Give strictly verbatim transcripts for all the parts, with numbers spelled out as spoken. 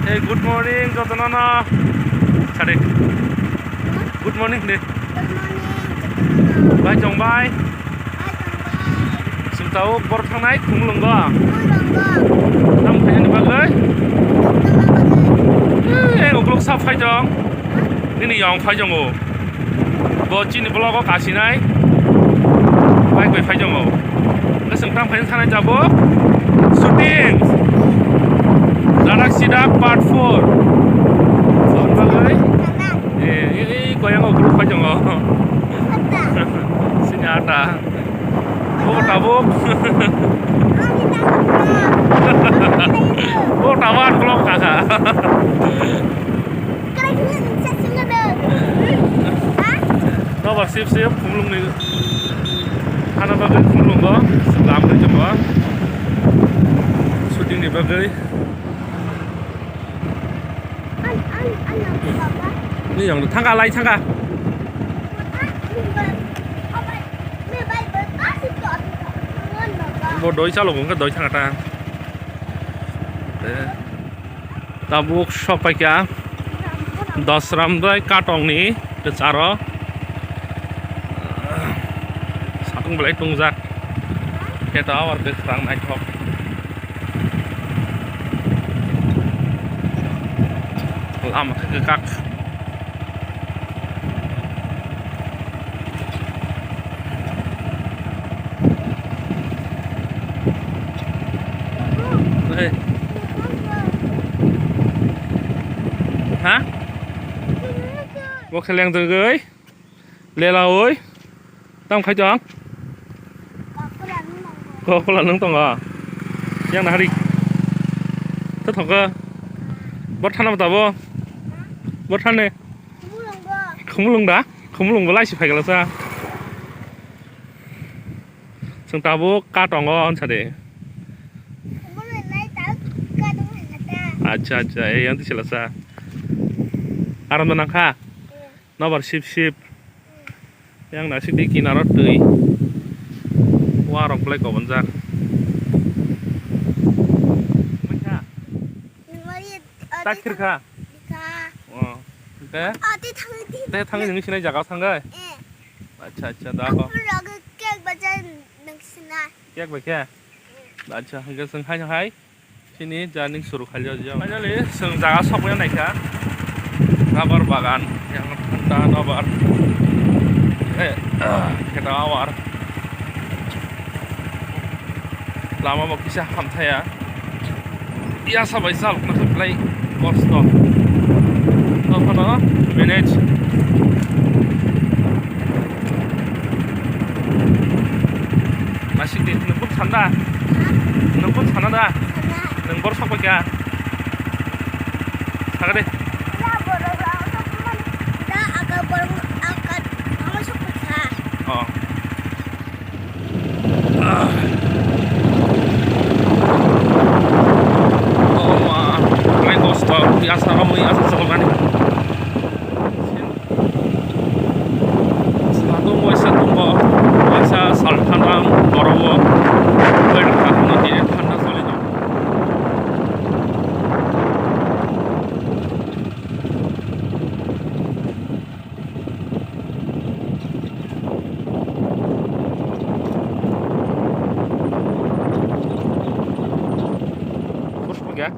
Hey, good morning, jotono no. Sadi. Good morning de. Good morning, jotono no. Bai chong bai. Bai chong bai. Sing tau bor thangnai Khumulwngo. Khumulwngo. Tam khaina ni bagwi. Tam khaina bagwi. Eh, uklok sa phai chong. Nini yong phai chong o. Bo chini vlog o kasinai. Bike bai phai chongo. Hwnkhe chwng tamo khaina thanai tabuk. Shooting. Ladak Sidak part four. Phone bagwi. Eh, eh, eh, koyang o group phai chongo. Sini ata. Bo tabuk. Bo tabuk vlog kaka. Nobar sip sip Khumulwng ni hana bagwi Khumulwngo lamri jabo shooting ni bagwi. Ni yang thangka lai thangka. Bo doi chalo bo wngkha doi thangka ta. Tabuk sok paikha Dosramdai Katongni kwcharo. Satung belai tungjak. Khe to awar bwswrang naithok. Lama khe kwkak. Hey. Ha? Bo khe leng jagwi. Lela oi. Tam khai tong? Kokula nung tongo. Yang na hari. Ta thongkha. Bor thana tabo. Bor thane. Khumulwng da? Khumulwng bo laisi phai gala sa. Chwng tabuk ka tongo onsa de. Acha, acha, ei yang tisila sa. Aram da nangkha? Nobar sip sip. Yang nasik di kinaro twi. Warok belai kobonjak. Maikha? Tak thirkha? Dikha. Oh. Te? Ati thangwi di. Te thangwi nini sinai jaga thangwi? Eh. Acha, acha, da ko. Apun rogo cake bacha nang sinai. Cake bai khe? Eh. Acha, hingke sing hai hai. Sini journey suru khaijak. Finally, chwng jaga sokna naikha. Rubber bagan, yang thanda rubber. Eh, ah, khe da awar. Lama bo kisa hamthaya. Yasa bai chalokna khe belai kosto. Tokhono manage. Masih di, nungkuk sanda. Nungkuk sanda da. Nung bor sokbai kha. Sakade. Da borok rok sokmani. Da aga borok aga ama sokbai kha. Oh. Ah. Oh ma. Mai kosto. Yasa kami yasa sokmani. Satung waisa tongo, waisa salthana borowo, bai rwkha hwnwi tini thanda choli tongo. Bwswk ya?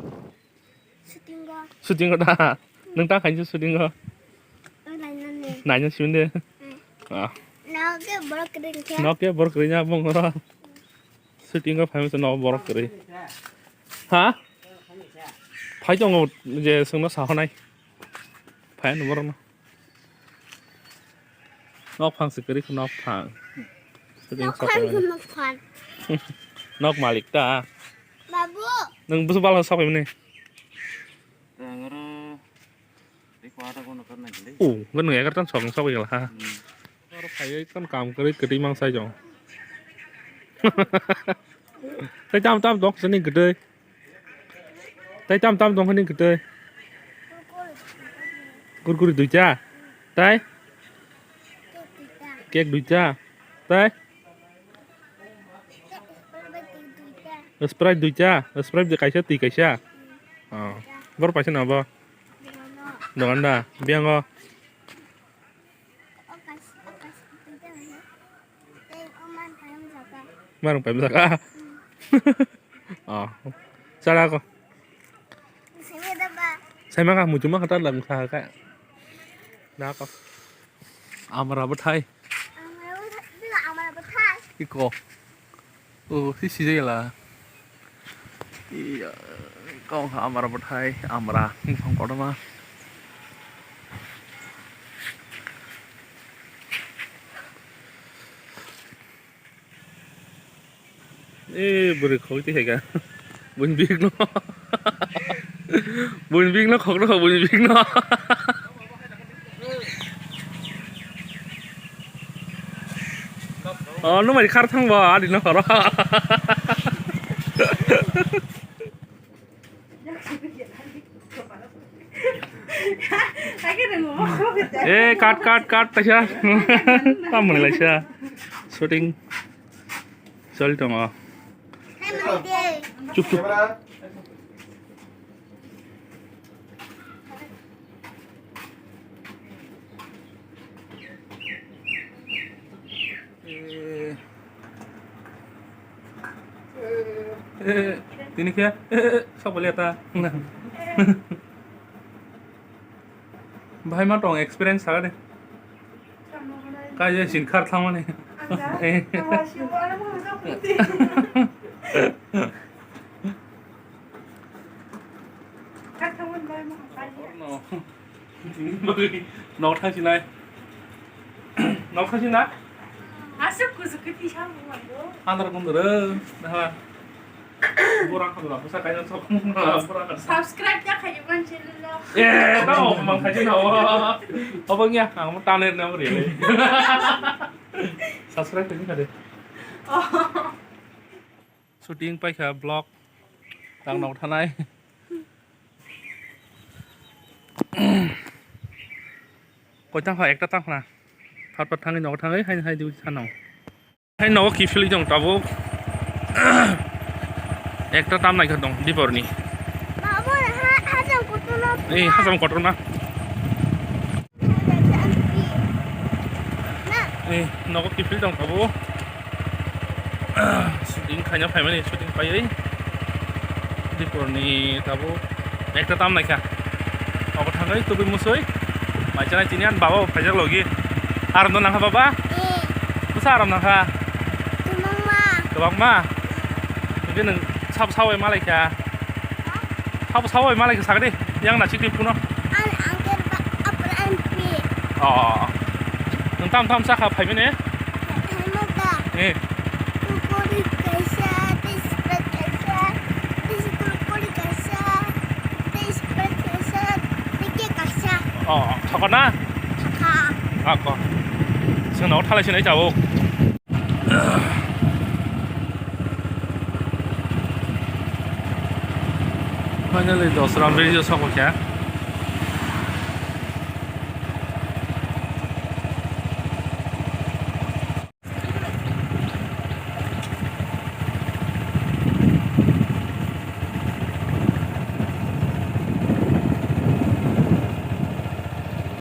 Shooting o. Shooting o da? Nwng ta khainsa shooting o? O nainani. Naina simi de. Hmm. Ah. Nok ke borok kwrwi khe. Nok ke borok kwrwi nya bung oro. Shooting o phai masa nok borok kwrwi. Ha? Phai tongo je songno sahonai. Phai no borok no. Nok phang se kwrwi khe nok phang. Shooting sok phang. Nok phang khe nok phang. Nok malik ta. Babu. Nwng busu bal sok mani. Ang oro tei kwata kono karnai kali. Oh, gano egar tan sok sok ya ha. Hmm. Oro phaiwi kan kam kwrwi kwtwi mang sai jong. Tei tam tam dok sini kwtwi. Tei tam tam dong hini kwtwi. Kurkuri duita. Tei? Cake duita. Tei? Sprite duita. Sprite de kaisa, twi kaisa. Oh. Bor paisa na bo? Dogan da, biyango. Marung pai bwsaka. Oh. Chara ko. Saimaka muchuma kata lang sa ka. Na ko. Amra bwthai. Amra bwthai. Iko. Oh, si sijai la. Iya, kau kha amra bwthai, amra, wngkha kotorma. Eh, bwrwi khok twi khaika. Buini bikno. Buini bikno khok rw, buini bikno. Oh, numai khar thang ba, adi no khoro. Eh, cut, cut, cut, taisa. Tamoni laisa. Shooting. Choli tongo. Chup, chup. Eh. Eh, tini khe, eh, eh, eh, sok baliya ta. Bahai ma tong experience saga de. Kai je sin khar thangmani. Eh. Nok thang sinai. Nok thang sinai. Asuk kuzu kuti sam mo. Andar kundre. Nah. Bora khamla, bwsa kaisa sok bora khamla. Subscribe ya khayo man channel lo. Eh, tamo mang khayo na. Obo ya, ang mo taner na mo re. Subscribe ni khade. Oh. Shooting paikha vlog. Tang nok thanai. Koi tang kha, ekta tang khna. Phat phat thangwi nok thangwi, hai hai diu thanao. Hai nogo kiphilwi tong tabuk. Ekta tam naikha tong diporni. Babu, ha-, hajam kotorma. Eh, hajam kotorma. Na. Eh, nogo kiphilwi tong tabuk. Shooting khaina phaimani, shooting paiwi. Diporni tabuk. Ekta tam naikha. Obo thangwi tubui musui. Mai chanai chini ani baba bo phaijak logi. Aram no nangkha baba? Eh. Bwsa aram nangkha? Kwbangma. Kwbangma? Hwnkhe nwng sabo sawi malaikha? Ha? Sabo sawi malaikha sakdi. Yang na chikdi puno. An angker ba apran pi. Oh. Nwng tam tam sakha phaimani? Hai mata. Eh. Kurkuri kaisa, tei Sprite kaisa, tei kurkuri kaisa, tei Sprite kaisa, tei cake kaisa. Oh, sokot na? Sakha. Ako. Chwng nogo thalai sinai tabuk. Finally, Dosram bridge o sokphaikha.